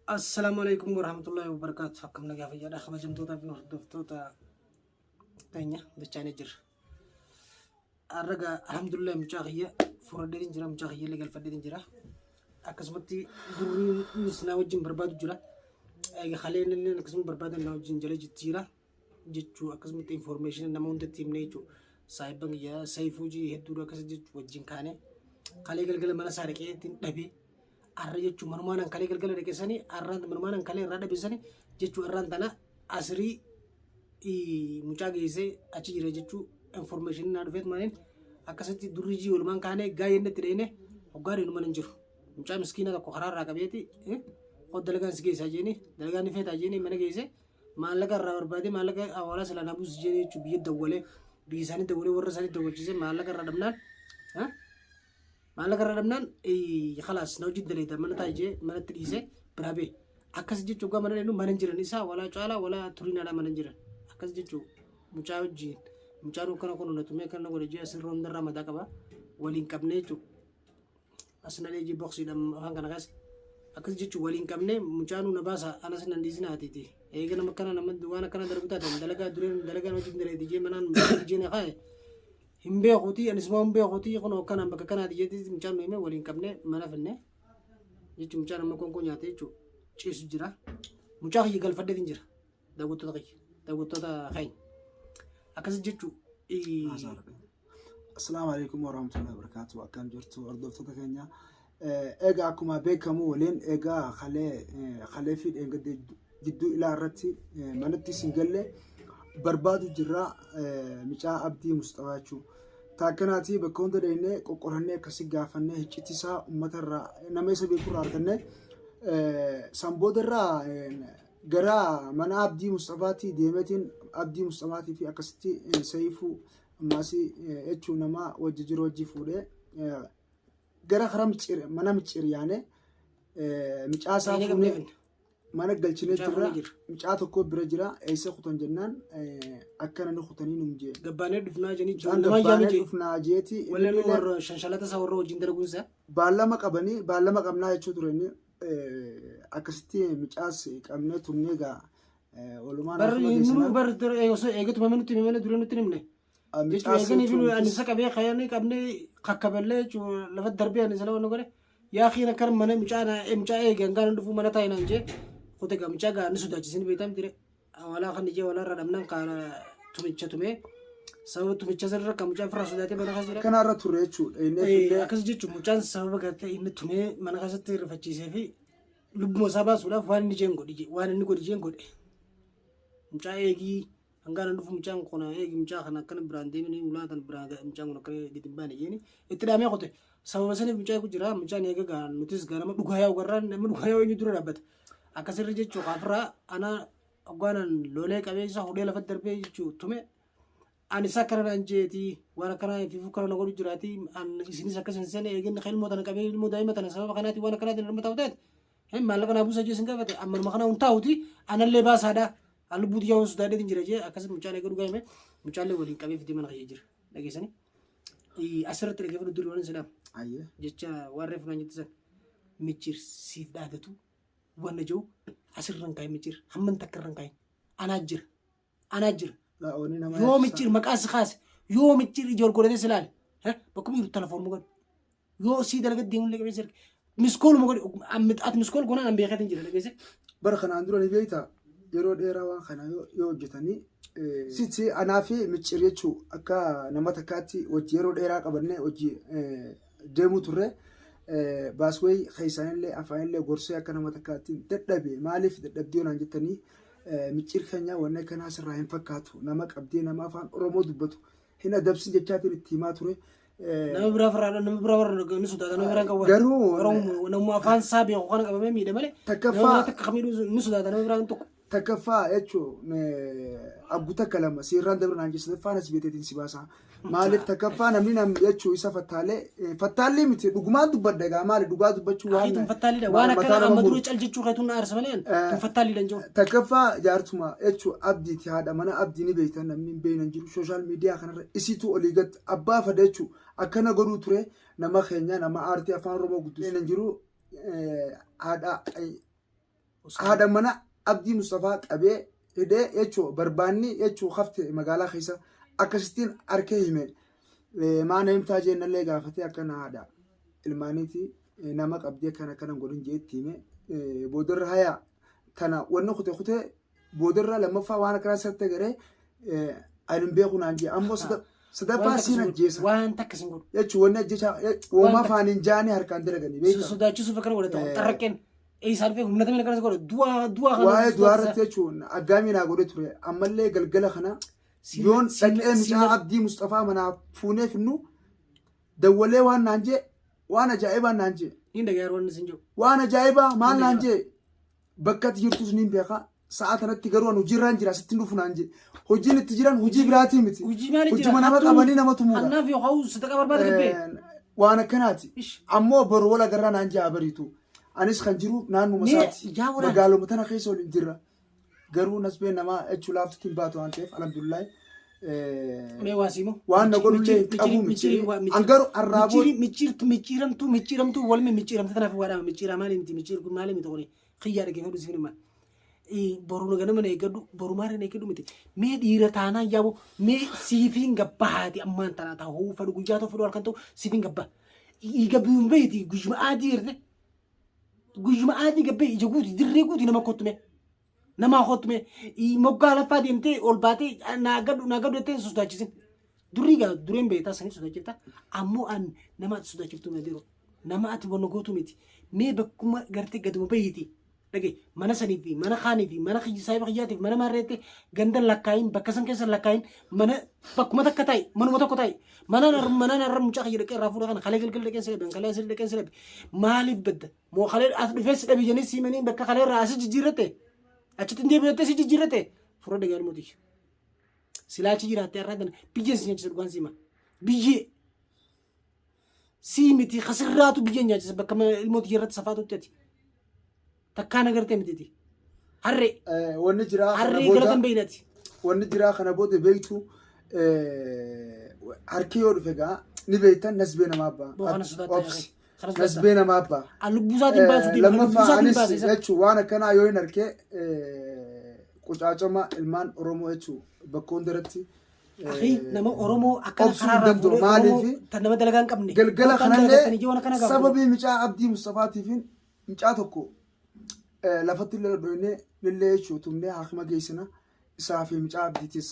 Assalaamu alaikum warahmatullahi wabarakaatu. Akkam nagaa fayyaadha kabajamtootaa fi hordoftoota keenya dachaanee jirra. Har'a gaa alhamdulillah mucaa kiyya furadheetiin jira mucaa kiyya illee galfadheetiin jira. Akkasumatti durriinis naa wajjin barbaadu jira. Egaa kaleen illee akkasuma barbaadan naa wajjin jala jijjiira jechuu akkasumatti information nama hundatti himne jechuu saayibban kiyya sayfuu jii hedduudha akkas jechuu wajjin kaane kalee galgala mana isaa dhaqee ittiin dhabee arra jechuun manumaan an kalee galgala dhaqe sanii arraan manumaan an kalee irraa dhabe sanii jechuu arraan tana asrii mucaa geessee achi jira jechuu information naa dhufeet maaliin akkasitti durri jii walumaan kaanee gaayeen itti dheene hoggaa dheenu mana hin jiru. Mucaa miskiina tokko karaa irraa qabeeti hoo dalagaan si geessaa jeeni dalagaan ni feetaa jeeni mana geesse maallaqa irraa barbaadee maallaqa awwaalaa silaa naa buusi jeeni jechuu biyya dawwalee biyya isaanii dawwalee warra isaanii dawwachiisee maallaqa irraa dhabnaan Maallaqa irra dhabnaan kalaas na wajjin daleeda mana taa'e jee manatti dhiisee biraa bee. Akkas jechuun gaa mana dheennu mana hin jiran isaa walaa caalaa walaa turiinaadhaa mana hin jiran. Akkas jechuun mucaa wajjin mucaan akkana kun na tumee akkana godhe jee asirra hundarraa mataa qaba waliin qabnee jechuudha. As na dheejii boksiidhaan afaan kana keessa. Akkas jechuun waliin qabnee mucaanuu na baasa anas nan dhiisina atiiti. Eega nama akkana nama waan akkana darbu taatan dalagaa dureen dalagaan wajjin daleedi jee manaan jee na kaa'e. Hin beekuuti anis moo hin beekuuti kun akkanaan bakka kanaati jetti mucaan nu hime waliin qabne mana finne jechuun mucaan amma qoonqoo nyaate jechuun ciisu jira. Mucaa kiyya galfadheetiin jira daawwattoota kiyya daawwattoota keenya akkas jechuun. Assalaamu alaikum warahmatullahi wabarakatuh. Akkam jirtu hordoftoota keenya. Egaa akkuma beekamu waliin egaa kalee kalee fi dheengadde jidduu ilaa irratti manatti isin galle barbaadu jirra micaa Abdii Musxafaa jechuun. Taakkanaatii bakka hunda deemnee qoqqorannee akkasi gaafannee hicciti isaa uummata irraa nama isa beeku irraa argannee san booda irraa gara mana Abdii Musxafaatii deemeetiin Abdii Musxafaatii fi akkasitti Sayifuu ammaasii jechuun nama wajji jiru wajji fuudhee gara karaa micciir mana micciir yaane micaa isaa Inni fuunee qabnee finna. mana galchinee Mucaa jirra fuunee jirra. micaa tokko bira jira eessa kutan jennaan akkana ni kutanii nuun jee Gabbaanee dhufnaa jedhanii mucaan namaa yaame gabbaanee jee. dhufnaa jeeti Wallee inni illee warra shanshalata isaa warra wajjin dalaguun isaa. baallama qabanii baallama qabnaa jechuu ture inni akkasitti micaas qabnee tumnee gaa walumaan Barri asuma nunu geessinaa bar osoo eegatuma nutti hime malee dura nutti hin himne. Jechuun micaas eeganii fi jechuun ani isa qabee kayanii qabnee kakkaballee jechuun lafa darbee ani isa lafa godhe yaa kiin akkana mana mucaa mucaa eege hangaan dhufuu mana taa'e naan jee kote gaa mucaa gaa ni sodaachisin beektaa miti walaa kan ijee walaa irra dhabnaan kaana tumicha tumee sababa tumicha sanarra kan mucaan firraa sodaatee mana keessa jira. Kanarra turre jechuudha. Inni fillee Akkas jechuun mucaan sababa gartee inni tumee mana keessatti rifachiisee fi lubbuma isaa baasuudhaaf waan inni jeen godhe waan inni godhe jeen godhe mucaa eegii Hangaan an dhufu mucaan kun eegi mucaa kana akkana biraan deemini ulaa tan biraan mucaan kun akkana gadi hin baane jeeni itti dhaamee qote. Sababa saniif mucaa eegu jira mucaan eega gaa nutis gaa nama dhugaa yaa'u garraan nama dhugaa yaa'u eenyu dura dhaabbata. Akkasirra jechuu kaafirraa ana hoggaanan lolee qabee isa hudhee lafa darbee jechuu tume ani isa akkana naan jeeti waan akkana fiifuu kana na godhu jiraati an isinis akkas hin seene eeginni ilmoo tana qabee ilmoo daa'ima tana sababa kanaatiin waan akkanaatiin hirma ta'u taate hin maallaqa naa buusa jee sin gaafate ammanuma kana hin taa'uti anallee baasaadha An lubbuu tiyyaa waan sodaadheetiin jira jee akkasitti mucaan eega dhugaa hime mucaallee waliin qabee fidee mana kiyya jira. Dhageessanii? Asirratti dhaggeeffadhu durii waan silaam Ayyee. jecha waan reefu naan jette san micciir siif dhaadatu wanna jiru asirra hin kaayin micciir hamman takka irra hin kaayin anaa jira anaa jira Laa wanni nama yoo yaachisa. micciir maqaa si kaase yoo micciir ija ol godhatee si laale bakkuma jiru telefoon godhu Yoo sii dalaga deemullee qabeessa erge. Miskooluma godhi. Ati miskool goonaan an beekeetiin jira dhageesse. Bara kanaan dura ni beektaa yeroo dheeraa waan kana yoo hojjetanii sitti anaa fi micciir jechuu akka nama takkaatti hojii yeroo dheeraa qabannee hojii deemuu turre baaswee keessaanillee afaanillee gorsee akka nama takkaatti dadhabe maaliif dadhabdee naan jettanii micciir keenya wanni akkanaa sirraa hin fakkaatu nama qabdee nama afaan Oromoo dubbatu hin adabsin jechaatiin itti himaa ture. Nama biraa firraa nama biraa warra ni sodaata nama biraan qabu. Garuu Oromoo namuma afaan isaa beeku kana qabamee miidha malee. Nama Takkaffaa biraa takka kamiidhuu ni sodaata nama biraan tokko. Takkaffaa jechuun abbu takka lama siirraan dabra naan jecha sadaffaan as beeteetiin si baasa. Maaliif takkaffaa namni nam jechuu isa fattaalee fattaallee miti dhugumaan dubbadha egaa maali dhugaa dubbachuu Akii waan tun fattaalidha. Waan mataa akkana nama amma muru. dura cal jechuu keetuun na aarsa malee tun fattaalidha hin jiru. Takkaffaa jaartuma jechuun abdiiti haadha mana abdii ni beektan namni hin beekne hin jiru sooshaal miidiyaa kanarra isiitu olii gad abbaa fada jechuun akkana godhuu ture nama keenya nama aartii afaan oromoo guddisuu hin jiru haadha Haadha mana Abdii Mustafaa qabee hidhee jechuu barbaanni jechuu hafte magaalaa keessa akkasittiin arkee hime. Maana himtaa jennallee gaafatee akkana haadha ilmaaniiti nama qabdee akkana akkana godhin jee itti hime. Boodarra haya tana wanni kute kutee boodarra lammaffaa waan akkanaa sirriitti agaree ani hin beeku naan jee ammoo sadaffaa siin ajjeesa. Waan takka sin godhu. Jechuun wanni ajjeechaa uumaa faaniin jaanii harkaan dalaganii beektaa. Sodaachisuuf akkana godhata. Xarraqqeen eessaa dhufee humna tameen akkanas godha. Du'aa du'aa kana. Waa'ee du'aa irratti jechuun aggaamii naa godhe ture. Ammallee galgala kana yoon dhaqee mucaa Abdii Musxafaa manaa fuunee finnu dawwalee waan naan jee waan ajaa'ibaa naan jee. Niin dhagayaa waan isin jiru. Waan ajaa'ibaa maal naan jee bakka ati jirtus niin beeka. Sa'a kanatti garuu ani hojiirraan jira sitti hin dhufu naan jee. Hojiin itti jiran hojii biraatii miti. Hojii maali jira? Hojuma nama qabanii nama tumuudha. Annaaf yoo hawwu sadaqa barbaada gabbee. Waan akkanaati. Ish. Ammoo boru wal agarraa naan jaa bariitu. Anis kan jiru naannuma Mee isaati. yaa waraana. Magaaluma tana keessa waliin jirra. Garuu nasbeen namaa jechuu laaftutti hin baatu waan ta'eef alhamdulillahi. Mee waa siimo. Waan na godhullee hin qabu micciiri. An garuu arraa booda Micciirtu micciiramtuu micciiramtuu walmi micciiramte tanaaf waa dhaama micciiraa maali miti micciir kun maali miti kuni kiyyaa dhaggeeffadhu siif hima. Boru ganama na eeggadhu boru maara na eeggadhu miti mee dhiira taanaan yaaboo mee siifiin gabbahaati ammaan tanaa ta'uu fedhu guyyaa ta'uu fedhu halkan ta'u siifiin gabbaa. Gabbiyuun beeti guyyuma aadii irte guyyuma aadii gabbee ija guuti dirree guuti nama kottume. Namaa kottume moggaa laffaa deemtee ol baatee naa gadhu naa gadhu jettee hin sodaachisin. Durrii gaa dureen beektaa saniif sodaachifta. Ammoo an nama ati sodaachiftu miti yeroo nama ati wanna gootu miti. Mee bakkuma gartee gaduma bahiiti. Dhage mana sanii fi mana kaanii fi mana kiyya saayiba kiyyaatiif mana maarreetti ganda lakkaayin bakka san keessa lakkaayin mana bakkuma takka ta'i manuma tokko ta'i mana mana narra mucaa kiyya dhaqee irraa fuudha kana kalee galgala dhaqeen si dhabe kalee asii dhaqeen si dhabe maaliif badda Moo kalee as dhufee si dhabe jedhanii si himanii bakka kalee irraa asi jijjiirratte achitti hin deebi'attee si jijjiirratte fura dhagaa ilmoo tiyya. Silaa achi jiraattee har'aa tana biyyeen si nyaachisa dhugaan si hima. Biyyee sii miti kasirraatu biyyeen nyaachisa bakka ilmoo tiyya irratti safaatutti ati. Takkaan agartee miti Harree Wanni jiraa kana harree booda galatan beeynati. Wanni jiraa kana booda beektu harki yoo dhufe gaa ni beektan nasbee namaa abbaa. Boo kana sodaattaa Obsi. Kana sodaattaa. Nasbee namaa abbaa. Lubbuu isaatiin baasu deema. Lubbuu Lammaffaa isaatiin anis baasa isa. jechuun waan akkanaa yoo hin arke qucaacama ilmaan Oromoo jechuun bakka hundarratti Akhi nama Oromoo akkana obsuu hin karaarraa danda'u. fuudhee Maaliif? Oromoo tan nama dalagaa hin qabne. Galgala Yookaan kanallee dalagatanii jiru waan akkana gaafatu. sababii mucaa Abdii Mustafaatiifin mucaa tokko lafatti illee dhodhoynee lillee jechuun tumnee haakima geessina isaa fi mucaa Abdiitis.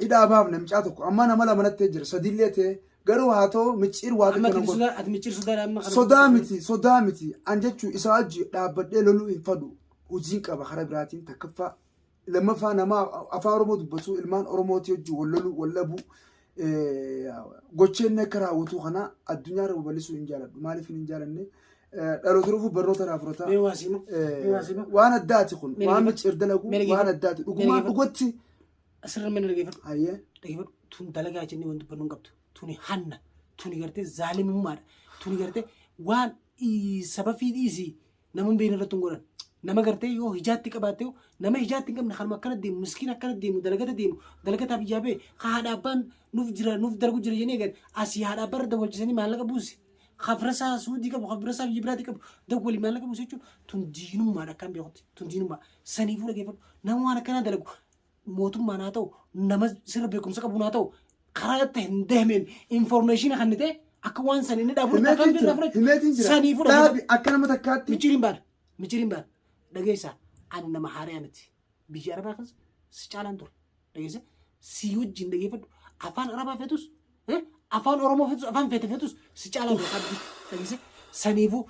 Hidhaa baafne mucaa tokko amma nama lama natti jira sadiillee ta'e garuu haa ta'u micciir waa Amma tokko nan godhu. ati micciir sodaa amma kana Sodaa miti sodaa miti an jechuun isaa wajji dhaabbadhee loluu hin fadhu hojiin qaba karaa biraatiin takkaffaa lammaffaa nama afaan Oromoo dubbatu ilmaan Oromootii wajjin wal loluu wal dhabuu gocheen akka raawwatu kana addunyaa irra babal'isuu hin jaaladhu maaliif hin jaalanne dhaloota dhufu barnoota irraa fudhata. Mee waa siima. Mee waa siima. Waan addaati kun Mee waan dhaggeeffadhu. micciir dalagu Mee waan dhaggeeffadhu. addaati Mee dhugumaan dhaggeeffadhu. dhugatti. Asirra mee dhaggeeffadhu. Hayyee. Dhaggeeffadhu. Tun dalagaa jennee waan dubbannu hin qabdu. Tuni hanna. Tuni gartee zaalimummaadha. Tuni gartee waan saba fi dhiisii nama hin beekne irratti hin godhan. Nama gartee yoo hijaatti qabaatte nama hijaatti hin qabne kanuma akkana deemu miskiin akkana deemu dalagata deemu dalagataa biyyaa ba'e ka haadha abbaan nuuf jira nuuf dalagu jira jennee eegan asii haadha abbaa irra dawwalchisanii maallaqa buusi. Kafrasaa suudii qabu kafrasaa biyya biraatii qabu dawwali maallaqa buusi jechuun tun diinummaadha akkaan beekutti tun diinummaa saniifuu dhageeffadhu nama waan akkanaa dalagu mootummaan haa ta'u nama sirra beekumsa qabuun haa ta'u karaa itti hin deemeen informeeshinii kan ta'e akka waan san inni dhaabu Himeetiin jira. Himeetiin jira. Saniifuu dhageeffadhu. Dhaabi akka nama takkaatti. Micciiriin baana. Micciiriin baana. Dhageessaa ani nama haariyaa miti. Biyya Arabaa keessa si caalaan ture. Dhageessa si wajjin dhageeffadhu. Afaan Arabaa fetus afaan Oromoo fetus afaan feete fetus si caalaan ture abdii. Dhageessa saniifuu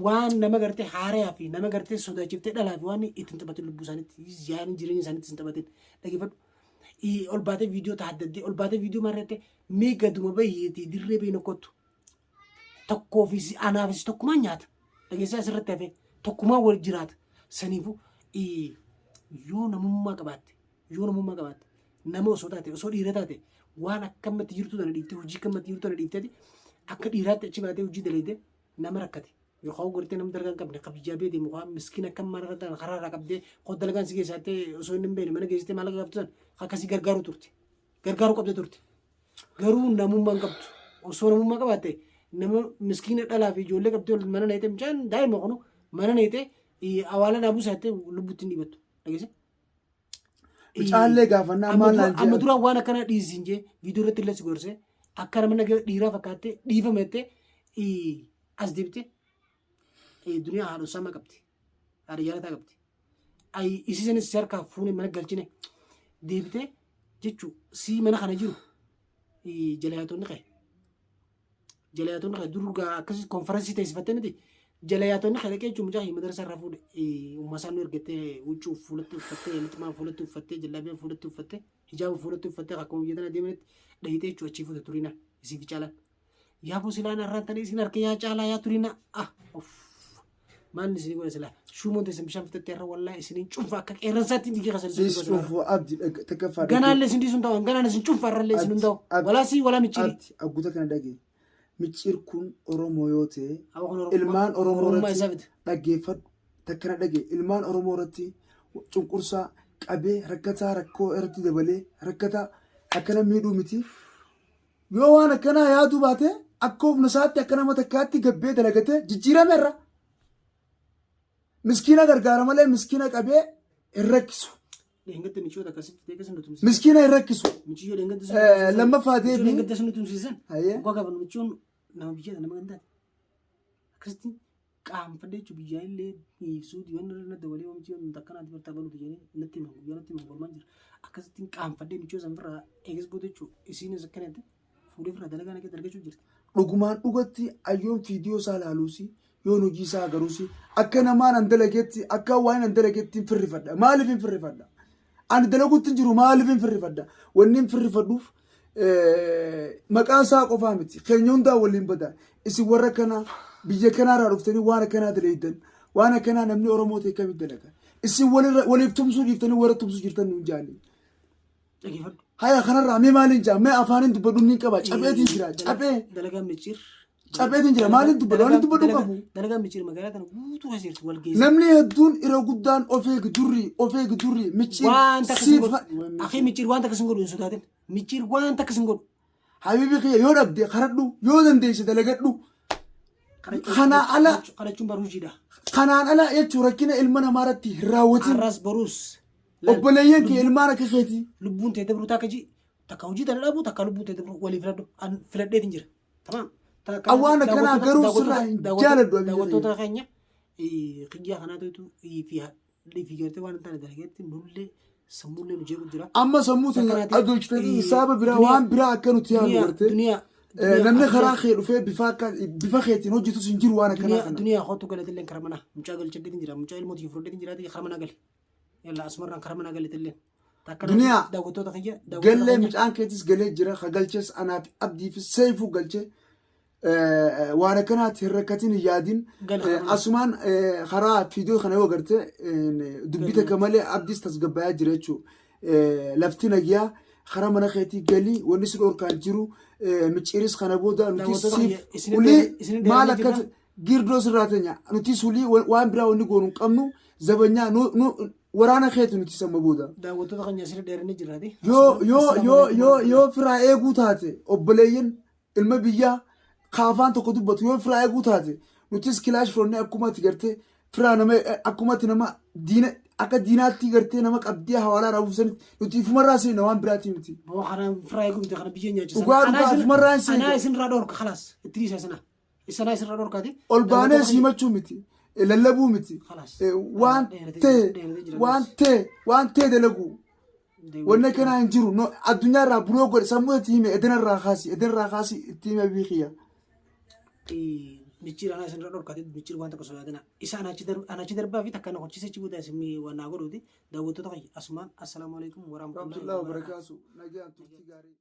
waan nama gartee haariyaa fi nama gartee sodaachiftee dhalaa fi waan ittiin taphatin lubbuu isaaniitti yaa'in jireenya isaaniitti hin taphatin. Dhageeffadhu. Ol baatee viidiyoo taaddaddee ol baatee viidiyoo marreettee mee gaduma bahiitii dirree beena kottu. Tokkoo fi si anaafis tokkumaan nyaata. Dhageessaa asirratti hafee tokkumaan wal jiraata. Saniifuu yoo namummaa qabaatte yoo namummaa qabaatte nama osoo taate osoo dhiira taate waan akkamatti jirtu tana dhiiftee hojii akkamatti jirtu tana dhiifteeti akka dhiiraatti achi baatee hojii dalaydee nama rakkate yookaan gartee nama dalagaa hin qabne ka biyyaa bee deemu waan miskiin akka mana irra ta'an karaa irraa qabdee koo dalagaan si keessaattee osoo inni hin beekne mana geessitee maallaqa gaafatu san akkasii gargaaruu turte gargaaruu qabde turte. Garuu namummaa hin qabdu. Osoo namummaa qabaatte nama miskiina dhalaa fi ijoollee qabdee ol mana neetee mucaan daa'ima kunu mana neetee Awaala naa buusa jettee lubbuutti hin dhiibattu. Dhageesse? Mucaallee gaafannaa maal naan Amma jedhan. dura waan akkana dhiisiin jee viidiyoo irratti illee si gorsee akka nama dhiiraa fakkaattee dhiifame jettee as deebite duniyaa haadha Osaamaa qabdi. Haadha jaalataa qabdi. Isiisanis si harkaa fuunee mana galchine deebitee jechuu si mana kana jiru jalayaatonni ka'e. Jalayaatonni ka'e dur gaa akkasii konferansii teessifattee miti. Jalayaatonni ka'e dhaqee jechuun mucaa madarasa irraa fuudhe uumma isaan nu ergattee huccuu fuulatti uffattee lixmaa fuulatti uffattee jallabiyaa fuulatti uffattee hijaaba fuulatti uffattee akkuma biyya tana deemanitti dhahitee jechuun achii fuute turina isiif caalaan. Yaa boo silaan har'aan tana isin harka yaa caalaa yaa turina ah of maal isin godha silaa shuumoon teessan bishaan fitattee har'a wallaa isiniin cunfa akka qeerransaatti biyya keessa isin Siis cuunfuu abdi takkaffaa. Ganaallee isin dhiisuun ta'u ganaan isin cunfa har'allee isin hin ta'u walaa sii walaa micciiri. Abdi agguuta kana dhagee. Micciir kun Oromoo yoo ta'e ilmaan Oromoo Oromummaa isaa irratti fida. dhaggeeffadhu takkana dhagee ilmaan Oromoo irratti cunqursaa qabee rakkataa rakkoo irratti dabalee rakkataa akkana miidhuu miti. Yoo waan akkanaa yaaduu baate akka humna isaatti akka nama takkaatti gabbee dalagatee jijjiirameerra. Miskiina gargaara malee miskiina qabee hin rakkisu. Dheengatte michoota akkasitti ta'e akkasii nu tumsiisan. Miskiina hin rakkisu. Michiyyoo dheengatte sun Lammaffaa michiyyoo deebii. dheengatte sun nu tumsiisan. Hayyee. Waggaa gaafa michiyoon nama biyya nama gandaati. Akkasitti qaanfadhe jechuun biyyaa illee ibsuu diiwwan irra natti dabalee michiyoon takkanaatti bartaa baluuti jedhanii natti himan guyyaa natti himan golmaan jira. Akkasitti qaanfadhee michiyoo san irraa eegas booda jechuun isiinis akkanatti fuudhee irraa dalagaa naqee dalagachuu jirti. Dhugumaan dhugatti ayyoon viidiyoo isaa ilaaluusi yoon hojii isaa agaruusi akka namaan an dalagetti akka waan an dalagetti hin firrifadha. Maaliif hin firrifadha? Ani dalaguutti hin jiru maaliif hin firrifadha? Wanni hin firrifadhuuf maqaan isaa qofaa miti. Keenya hundaa waliin bada. Isin warra kanaa biyya kanaarraa dhuftanii waan akkanaa dalaydan waan akkanaa namni Oromoo ta'e kamitti dalaga? Isin waliif tumsuu dhiiftanii warra tumsuu jirtan nuun jaali. Dhageeffadhu. Haya kanarraa mee maaliin jaa? Mee afaaniin dubbadhu ni qaba. Cabeetiin jira. Cabee. Dalagaan micciir. Cabeetiin jira. Maaliin dubbadhu? Waan dubbadhu qabu. Dalagaan micciir magaalaa tana guutuu keessa jirti wal geesse. Namni hedduun irra guddaan of eegi durri of eegi durri micciir Waan takka sin siif godhu. Akii micciir waan takka sin godhu hin sodaatin. Micciir waan takka sin godhu. Habiibi kiyya yoo dhabde karadhu yoo dandeesse dalagadhu. Kanaa ala Kadhachuun baruu jiidha. Kanaan ala jechuun rakkina ilma namaa irratti hin raawwatin. Har'as boruus. Obboleeyyan kee ilmaan akka keetii. Lubbuun tee dabruu takka ji takka hojii tana dhabu takka lubbuu tee dabruu walii filadhu. An filadheetiin jira. Tamaam. Awwaan akkanaa garuu sirraa hin jaaladhu abiyyi. Daawwattoota keenya kiyyaa kanaatu fi gartee waan hin taane dalageetti nullee sammuullee nu jeequ jira. Amma sammuu teenya adoolchitanii hisaaba biraa waan biraa akka nuti yaadnu gartee. Duniyaa. Namni karaa kee dhufee bifa akka bifa keetiin hojjetus hin jiru waan akkanaa kana. Duniyaa kootu galatillee kara manaa mucaa galchadheetiin jira mucaa ilmootii fudhadheetiin jiraate kara manaa gale. Yalla asumarraan kara manaa galatillee. Duniyaa Daawwattoota kiyya. Gallee mucaan keetis galee jira ka galches anaaf abdiifis seefuu galche waan akkanaatti hin rakkatin hin yaadin asumaan karaa fiidiyoo kana yoo agarte dubbii takka malee abdiis tasgabbayaa jira jechuudha. Lafti nagyaa karaa mana keetii galii wanni si dhorkaan jiru micciiris kana booda nuti siif ulii maal akka girdoo sirraa teenya nuti sulii waan biraa wanni goonu hin qabnu zabanyaa waraana keetu nuti samma booda. Daawwattoota keenya asirra dheeranii jiraate. Yoo yoo yoo yoo yoo firaa eeguu taate obboleeyyan ilma biyyaa kaafaan tokko dubbatu yoo firaa eeguu taate nutis kilaash fudhannee akkuma ati gartee firaa nama akkuma ati nama diina akka diinaatti gartee nama qabdee hawaalaa raawwisanitti nuti ifumarraa seena waan biraatii miti. Boo kana firaa eeguu miti kana biyya nyaachisa. Dhugaa dhugaa ifumarraa hin seena. Anaa isinirraa dhorka khalaas itti dhiisa isinaa. Isanaa isinirraa dhorkaati. Ol baanee siimachuu miti lallabuu miti waan ta'e waan ta'e waan ta'e dalaguu. Wanni akkanaa hin jiru. Addunyaa irraa buloo godhe sammuu itti hime edena irraa kaasi edena irraa kaasi itti hime biikiya. Micciir anaa isinirra dhorkaate micciir waan tokko sodaatina. Isa anaa achi darbaa fi takka na hochise achi booda isin waan naa godhuuti. Daawwattoota kiyya asumaan assalaamu alaikum warahmatullahi wabarakaatu. Nagaan turtii gaarii.